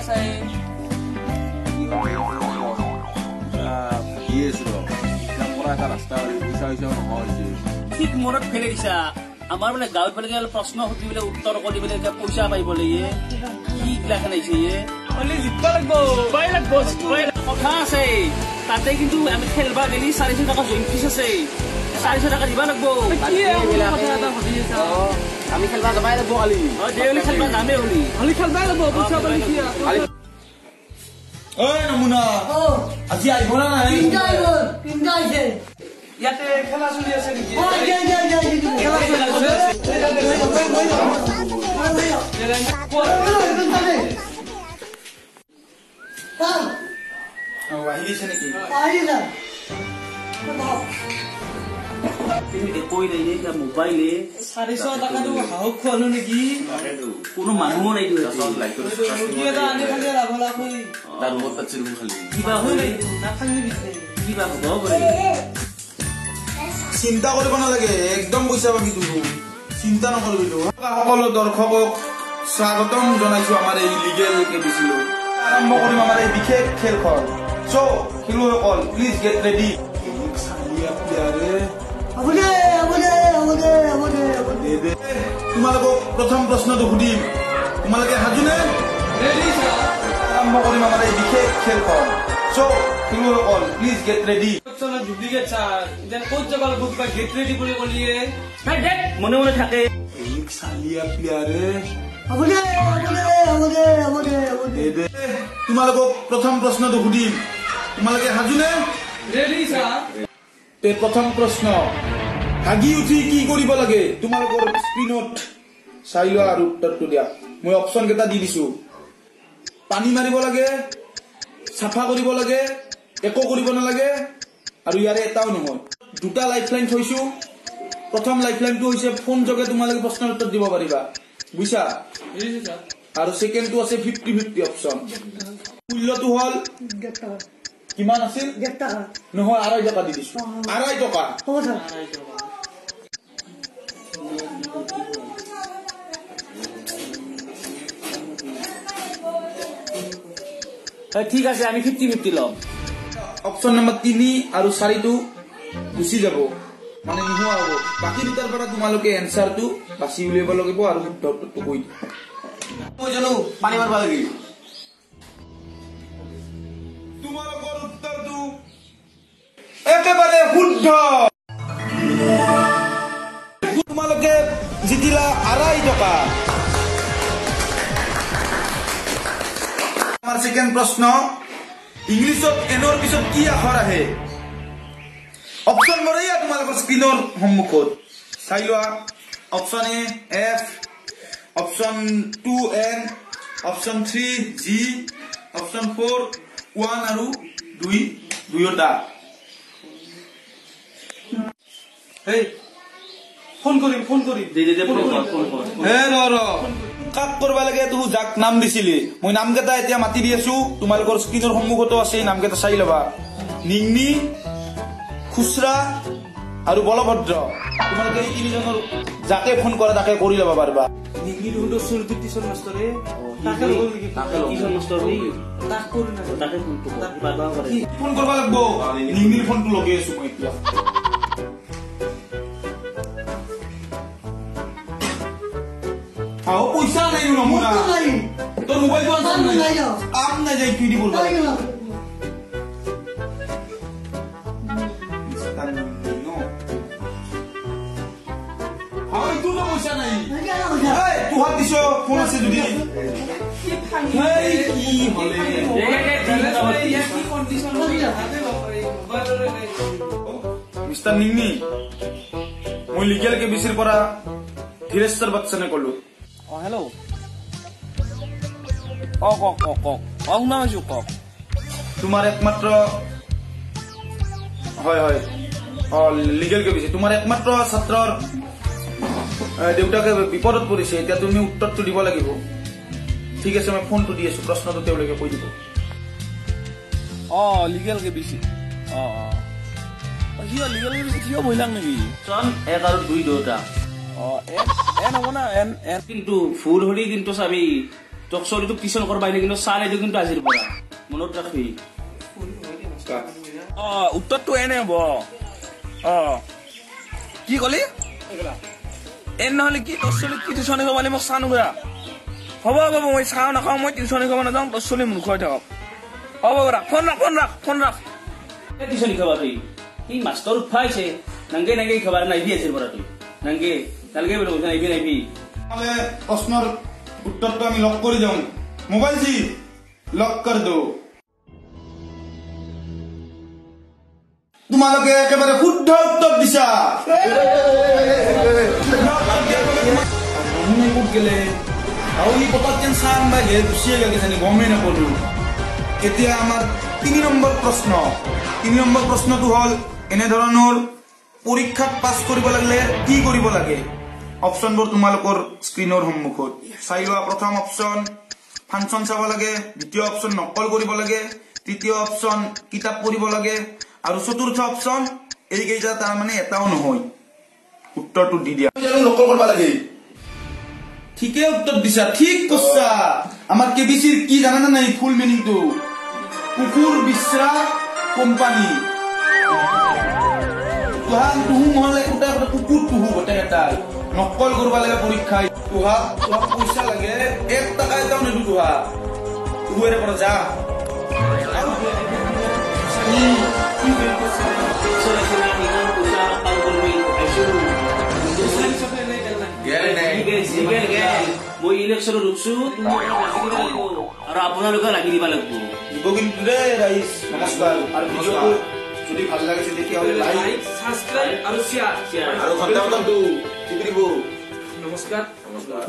আছা ঠিক মনত ফেলে দিছা আমাৰ বোলে গাঁৱত বোলে প্ৰশ্ন সুধি বোলে উত্তৰ কৰি বোলে পইচা পাইব লাগে কি গিলাখান আহিছে কথা আছে তাতে কিন্তু আমি খেলবা গেলি 400 টকা জইন ফিজ আছে 400 টকা দিবা লাগব আমি খেলবা যাবাই লাগব কালি দেউলি খেলবা যামেই হলি হলি খেলবাই লাগব পইচা পালি কি ঐ নমুনা আজি আহিব না নাই তিনটা আহিছে ইয়াতে খেলা চলি আছে নেকি খেলা চলি আছে আহিছে নেকি একোই নাই মোবাইলে 400 টকাটো হাঁহক খোৱালো নেকি কোনো মানুহো নাই কিবা হ'ব পাৰে চিন্তা কৰিব নালাগে একদম পইচা পাবি তো চিন্তা নকৰিবি তো সকলো দৰ্শকক স্বাগতম জনাইছো আমাৰ এই লিগেল কেবিচিলৈ আৰম্ভ কৰিম আমাৰ এই বিশেষ খেলখন চ' খেলুৱৈসকল প্লিজ গেট ৰেডি তোমালোকক প্ৰথম প্ৰশ্নটো সুধিম তোমালোকে সাজুনে আৰম্ভ কৰিম আমাৰ এই বিশেষ খেলখন চ' খেলুৱৈসকল প্লিজ গেট ৰেডি মনে মনে থাকে তোমালোকক প্ৰথম প্ৰশ্নটো সুধিম তোমালোকে সাজুনে প্ৰথম প্ৰশ্ন হাগি উঠি কি কৰিব লাগে তোমালোকৰ স্ক্ৰীণত চাই লোৱা আৰু উত্তৰটো দিয়া মই অপশ্যন কেইটা দি দিছো পানী মাৰিব লাগে চাফা কৰিব লাগে একো কৰিব নালাগে আৰু ইয়াৰে এটাও নহয় দুটা লাইফ লাইন থৈছো প্ৰথম লাইফ লাইনটো হৈছে ফোন যোগে তোমালোকে প্ৰশ্নৰ উত্তৰ দিব পাৰিবা বুজিছা আৰু ছেকেণ্ডটো আছে 50-50 অপশ্যন মূল্যটো হ'ল কিমান আছিল নহয় 2.5 টকা দি দিছো 2.5 টকা ঠিক আছে আমি 50-50 ল'ম অপশ্যন নম্বৰ 3 আৰু 4টো গুচি যাব মানে নোহোৱা হ'ব বাকী দুটাৰ পৰা তোমালোকে এনচাৰটো বাছি উলিয়াব লাগিব আৰু শুদ্ধ উত্তৰটো কৈ দিয়া মই জানো পানী মাৰিব লাগিব তোমালোকৰ উত্তৰটো একেবাৰে শুদ্ধ তোমালোকে জিতিলা 2.5 টকা আমাৰ ছেকেণ্ড প্ৰশ্ন ইংলিছত এনৰ পিছত কি আখৰ আহে অপশ্যন বঢ়িয়া তোমালোকৰ স্ক্ৰীণৰ সন্মুখত চাই লোৱা option A F option 2 N option 3 G option 4 1 আৰু 2 দুয়োটা ফোন কৰিম ফোন কৰিম দে দে ফোন কৰ ফোন কৰ হে ৰ ৰ কাক কৰবা লাগে তু যাক নাম দিছিলি মই নামকেইটা এতিয়া মাতি দি আছো তোমালোকৰ স্ক্ৰীণৰ সন্মুখতো আছে নামকেইটা চাই ল'বা নিংনি খুচৰা আৰু বলভদ্ৰ তোমালোকে এই তিনিজনৰ যাকে ফোন কৰা তাকে কৰি ল'ব পাৰিবা নিংনি দেখোন চুলটো টিউচন মাষ্টৰে তাকে ল'ব নেকি তাকে টিউচন মাষ্টৰ তাক কৰি না তাকে ফোনটো পাৰবা পাৰে ফোন কৰবা লাগব নিংনিৰ ফোনটো লগাই আছো মই এতিয়া আও পইচা নাই নমুনা তোৰ মোবাইলটো আনছা নাই কাম নাই যাই তুই দিব ফোন আছে যদি মিষ্টাৰ নিংনি মই লিগেল কেবিচিৰ পৰা ধীৰেশ্বৰ বচ্চনে কলো অ হেল্ল' অ কওক কওক কওক অ শুনা পাইছো কওক তোমাৰ একমাত্ৰ হয় হয় অ লিগেল কেবিচি তোমাৰ একমাত্ৰ ছাত্ৰৰ দেউতাকে বিপদত পৰিছে এতিয়া তুমি উত্তৰটো দিব লাগিব ঠিক আছে মই ফোনটো দি আছো প্ৰশ্নটো তেওঁলোকে কৈ দিব অ লিগেল কেবিচি অ অ সিও লিগেল কেবিচি সিও বহিলাং নেকি চন 1 আৰু 2 দুটা অ এন হ'ব না এন এন কিন্তু ভুল হলি কিন্তু চাবি তোক ছোৱালীটোক টিউচন কৰবা আহিলে কিন্তু চাহ নিদিওঁ কিন্তু আজিৰ পৰা মনত ৰাখবি। অ উত্তৰটো এনে হ'ব। অ কি কলি? এন নহ'লে কি তোৰ ছোৱালীক কি টিউচন খাব পালে মোক চাহ নুখুৰা। হ'ব হ'ব, মই চাহ নাখাওঁ, মই টিউচন খাব নাযাওঁ, তোৰ ছোৱালী মূৰ্খ হৈ থাকক। হ'ব ৰাখ, ফোন ৰাখ, ফোন ৰাখ, ফোন ৰাখ। টিউচন খাবা তুই? সি মাষ্টৰ উঠাইছে নাংগে নাংগে খাবাৰ নাইবি আজিৰ পৰা তুই নাংগে নালগে বুলি কৈছে, নাইবি নাইবি। প্ৰশ্নৰ উত্তৰটো আমি লক কৰি দিওঁ। মোবাইল জি লক কৰ দো। তোমালোকে একেবাৰে শুদ্ধ উত্তৰ দিছা। ক'ত গেলে আৰু ই পতাত যেন চাহ আনবা গেল, গুচিয়ে গেল কিজানি, গমেই নাপালো। এতিয়া আমাৰ 3 নম্বৰ প্ৰশ্ন। 3 নম্বৰ প্ৰশ্নটো হ'ল এনেধৰণৰ, পৰীক্ষাত পাছ কৰিব লাগিলে কি কৰিব লাগে? অপশ্যনবোৰ তোমালোকৰ স্ক্ৰীণৰ সন্মুখত চাই লোৱা। প্ৰথম অপশ্যন ফাংচন চাব লাগে, দ্বিতীয় অপশ্যন নকল কৰিব লাগে, তৃতীয় অপশ্যন কিতাপ পঢ়িব লাগে, আৰু চতুৰ্থ অপশ্যন এইকেইটা তাৰমানে এটাও নহয়। উত্তৰটো দি দিয়া। নকল কৰিব লাগে। ঠিকে উত্তৰ দিছা, ঠিক কৈছা। আমাৰ কেবিচিৰ কি জানানে নাই ফুল মিনিংটো? কুকুৰ বিশ্ৰা কোম্পানী। তুহান তুহু নহ'লে একোটা কুকুৰ তুহু গোটেইকেইটাই নকল কৰিব লাগে পৰীক্ষাই। তোহাক তোহাক পইচা লাগে, 1 টকা এটাও নিদো তোহাক। তুহুৰে পৰা যা। মই ইলেকশ্যনত উঠছো আৰু আপোনালোকে লাগি দিব লাগিব। দিব কিন্তু দেই ৰাইজ। নমস্কাৰ। আৰু ভিডিঅ'টো যদি ভাল লাগিছে তেতিয়াহ'লে লাইক, ছাবস্ক্ৰাইব আৰু শ্বেয়াৰ আৰু ঘণ্টা বটনটো টিপি দিব। নমস্কাৰ। নমস্কাৰ।